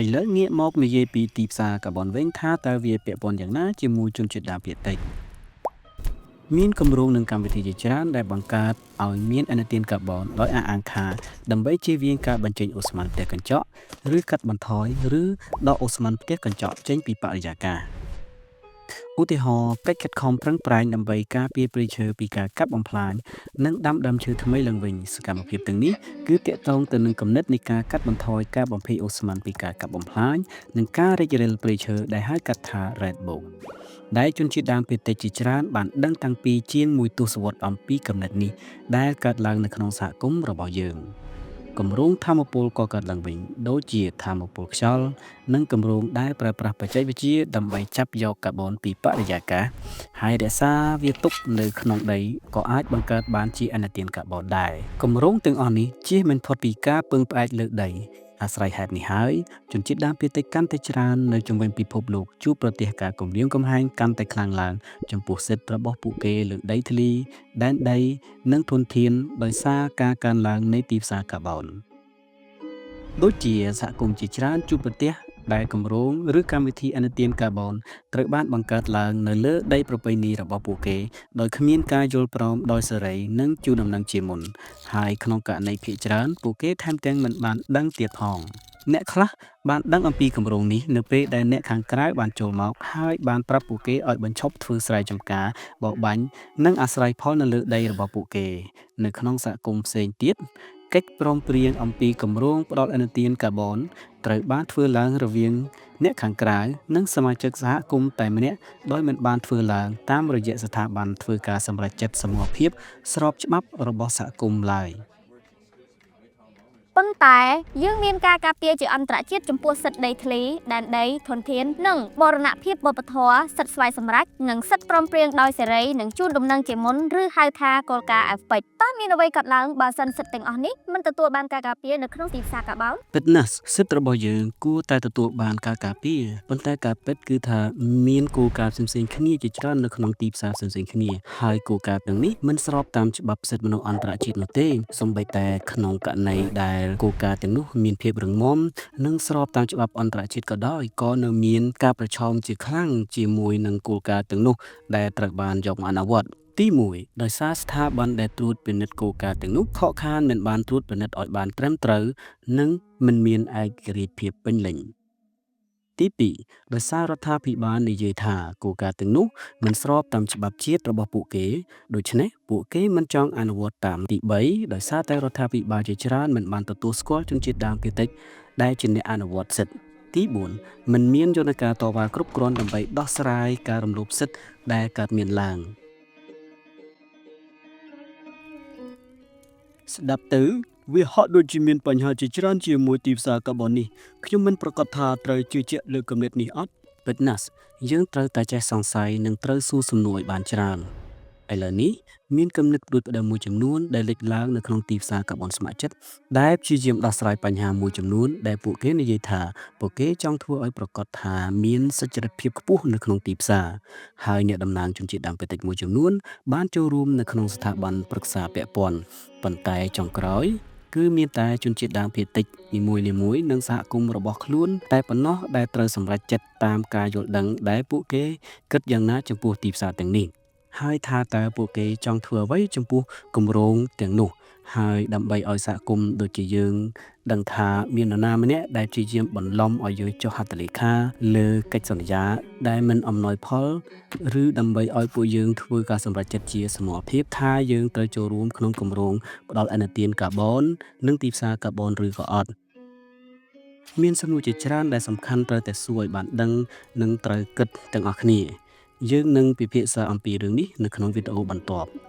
ឥឡូវងាកមកនិយាយពីទីផ្សារកាបូនវិញថាតើវាពាក់ព័ន្ធយ៉ាងណាជាមួយជនជាតិដើមភាគតិចមានគម្រោងនិងកម្មវិធីជាច្រើនដែលបង្កើតឲ្យមានឥណទានកាបូនដោយអះអាងថាដើម្បីជៀសវាងការបញ្ចេញឧស្ម័នផ្ទះកញ្ចក់ឬកាត់បន្ថយឬដកឧស្ម័នផ្ទះកញ្ចក់ចេញពីបរិយាកាសឧទាហរណ៍កិច្ចខិតខំប្រឹងប្រែងដើម្បីការពារព្រៃឈើពីការកាប់បំផ្លាញនិងដាំដើមឈើថ្មីឡើងវិញសកម្មភាពទាំងនេះគឺទាក់ទងទៅនឹងគំនិតនៃការកាត់បន្ថយការបំភាយឧស្ម័នពីការកាប់បំផ្លាញនិងការរិចរិលព្រៃឈើដែលហៅកាត់ថា REDD+ដែលជនជាតិដើមភាគតិចជាច្រើនបានដឹងតាំងពីជាងមួយទសវត្សរ៍អំពីគំនិតនេះដែលកើតឡើងនៅក្នុងសហគមន៍របស់យើងគម្រោងថាមពលក៏កើតឡើងវិញដូចជាថាមពលខ្យល់និងគម្រោងដែលប្រើប្រាស់បច្ចេកវិទ្យាដើម្បីចាប់យកកាបូនពីបរិយាកាសហើយរក្សាវាទុកនៅក្នុងដីក៏អាចបង្កើតបានជាឥណទានកាបូនដែរគម្រោងទាំងអស់នេះជៀសមិនផុតពីការពឹងផ្អែកលើដីអាស្រ័យហេតុនេះហើយជនជាតិដើមភាគតិចកាន់តែច្រើននៅជុំវិញពិភពលោកជួបប្រទះការគំរាមកំហែងកាន់តែខ្លាំងឡើងចំពោះសិទ្ធិរបស់ពួកគេលើដីធ្លីដែនដីនិងធនធានដោយសារការកើនឡើងនៃទីផ្សារកាបូនដូចជាសហគមន៍ជាច្រើនជួបប្រទះដែលគម្រោងឬកម្មវិធីឥណទានកាបូនត្រូវបានបង្កើតឡើងនៅលើដីប្រពៃណីរបស់ពួកគេដោយគ្មានការយល់ព្រមដោយសេរីនិងជូនដំណឹងជាមុនហើយក្នុងករណីភាគច្រើនពួកគេថែមទាំងមិនបានដឹងទៀតផងអ្នកខ្លះបានដឹងអំពីគម្រោងនេះនៅពេលដែលអ្នកខាងក្រៅបានចូលមកហើយបានប្រាប់ពួកគេឲ្យបញ្ឈប់ធ្វើស្រែចម្ការបរបាញ់និងអាស្រ័យផលនៅលើដីរបស់ពួកគេនៅក្នុងសហគមន៍ផ្សេងទៀតកិច្ចព្រមព្រៀងអំពីគម្រោងផ្ដល់ឥណទានកាបូនត្រូវបានធ្វើឡើងរវាងអ្នកខាងក្រៅនិងសមាជិកសហគមន៍តែម្នាក់ដោយមិនបានធ្វើឡើងតាមរយៈស្ថាប័នធ្វើការសម្រេចចិត្តសមូហភាពស្របច្បាប់របស់សហគមន៍ឡើយ ប៉ុន្តែយើងមានការការពារជាអន្តរជាតិចំពោះសិទ្ធិដីធ្លីដែនដីធនធាននិងបូរណភាពវប្បធម៌សិទ្ធិស្វ័យសម្រេចនិងសិទ្ធិព្រមព្រៀងដោយសេរីនិងជូនដំណឹងជាមុនឬហៅថាគោលការណ៍ AFPEC តើមានអ្វីកើតឡើងបើសិនសិទ្ធិទាំងអស់នេះមិនទទួលបានការការពារនៅក្នុងទីផ្សារកាបូន ពិតណាស់សិទ្ធិរបស់យើងគួរតែទទួលបានការការពារប៉ុន្តែការពិតគឺថាមានគោលការណ៍ផ្សេងៗគ្នាជាច្រើននៅក្នុងទីផ្សារផ្សេងៗគ្នាហើយគោលការណ៍ទាំងនេះមិនស្របតាមច្បាប់សិទ្ធិមនុស្សអន្តរជាតិនោះទេសូម្បីតែក្នុងករណីដែលគោលការណ៍ទាំងនោះមានភាពរឹងមាំនិងស្របតាមច្បាប់អន្តរជាតិក៏ដោយក៏នៅមានការប្រឈមជាខ្លាំងជាមួយនឹងគោលការណ៍ទាំងនោះដែលត្រូវបានយកមកអនុវត្តទី1ដោយសារស្ថាប័នដែលត្រួតពិនិត្យគោលការណ៍ទាំងនោះខកខានមិនបានត្រួតពិនិត្យឲ្យបានត្រឹមត្រូវនិងមិនមានឯករាជ្យភាពពេញលេញទី2ដោយសាររដ្ឋាភិបាលនិយាយថាគោលការណ៍ទាំងនោះមិនស្របតាមច្បាប់ជាតិរបស់ពួកគេដូច្នេះពួកគេមិនចង់អនុវត្តតាមទី3ដោយសារតែរដ្ឋាភិបាលជាច្រើនមិនបានទទួលស្គាល់ជនជាតិដើមភាគតិចដែលជាអ្នកអនុវត្តសិទ្ធិទី4មិនមានយន្តការតវ៉ាគ្រប់គ្រាន់ដើម្បីដោះស្រាយការរំលោភសិទ្ធិដែលកើតមានឡើងស្ដាប់ទៅវាហាក់ដូចជាមានបញ្ហាជាច្រើនជាមួយទីផ្សារកាបូននេះខ្ញុំមិនប្រាកដថាត្រូវជឿជាក់លើគំនិតនេះអត់ពិតណាស់យើងត្រូវតែចេះសង្ស័យនិងត្រូវសួរសំណួរឲ្យបានច្រើនឥឡូវនេះមានគំនិតផ្ដួចផ្ដើមមួយចំនួនដែលលេចឡើងនៅក្នុងទីផ្សារកាបូនស្ម័គ្រចិត្តដែលព្យាយាមដោះស្រាយបញ្ហាមួយចំនួនដែលពួកគេនិយាយថាពួកគេចង់ធ្វើឲ្យប្រាកដថាមានសុចរិតភាពខ្ពស់នៅក្នុងទីផ្សារហើយអ្នកតំណាងជនជាតិដើមភាគតិចមួយចំនួនបានចូលរួមនៅក្នុងស្ថាប័នប្រឹក្សាពាក់ព័ន្ធប៉ុន្តែចុងក្រោយគឺមានតែជនជាតិដើមភាគតិចនីមួយៗនិងសហគមន៍របស់ខ្លួនតែប៉ុណ្ណោះដែលត្រូវសម្រេចចិត្តតាមការយល់ដឹងដែលពួកគេគិតយ៉ាងណាចំពោះទីផ្សារទាំងនេះហើយថាតើពួកគេចង់ធ្វើអ្វីចំពោះគម្រោងទាំងនោះហើយដើម្បីឲ្យសហគមន៍ដូចជាយើងដឹងថាមាននរណាម្នាក់ដែលព្យាយាមបន្លំឲ្យយើងចុះហត្ថលេខាលើកិច្ចសន្យាដែលមិនអំណោយផលឬដើម្បីឲ្យពួកយើងធ្វើការសម្រេចចិត្តជាសមូហភាពថាយើងត្រូវចូលរួមក្នុងគម្រោងផ្ដល់ឥណទានកាបូននិងទីផ្សារកាបូនឬក៏អត់មានសំណួរជាច្រើនដែលសំខាន់ត្រូវតែសួរឲ្យបានដឹងនិងត្រូវគិតទាំងអស់គ្នាយើងនឹងពិភាក្សាអំពីរឿងនេះនៅក្នុងវីដេអូបន្ទាប់។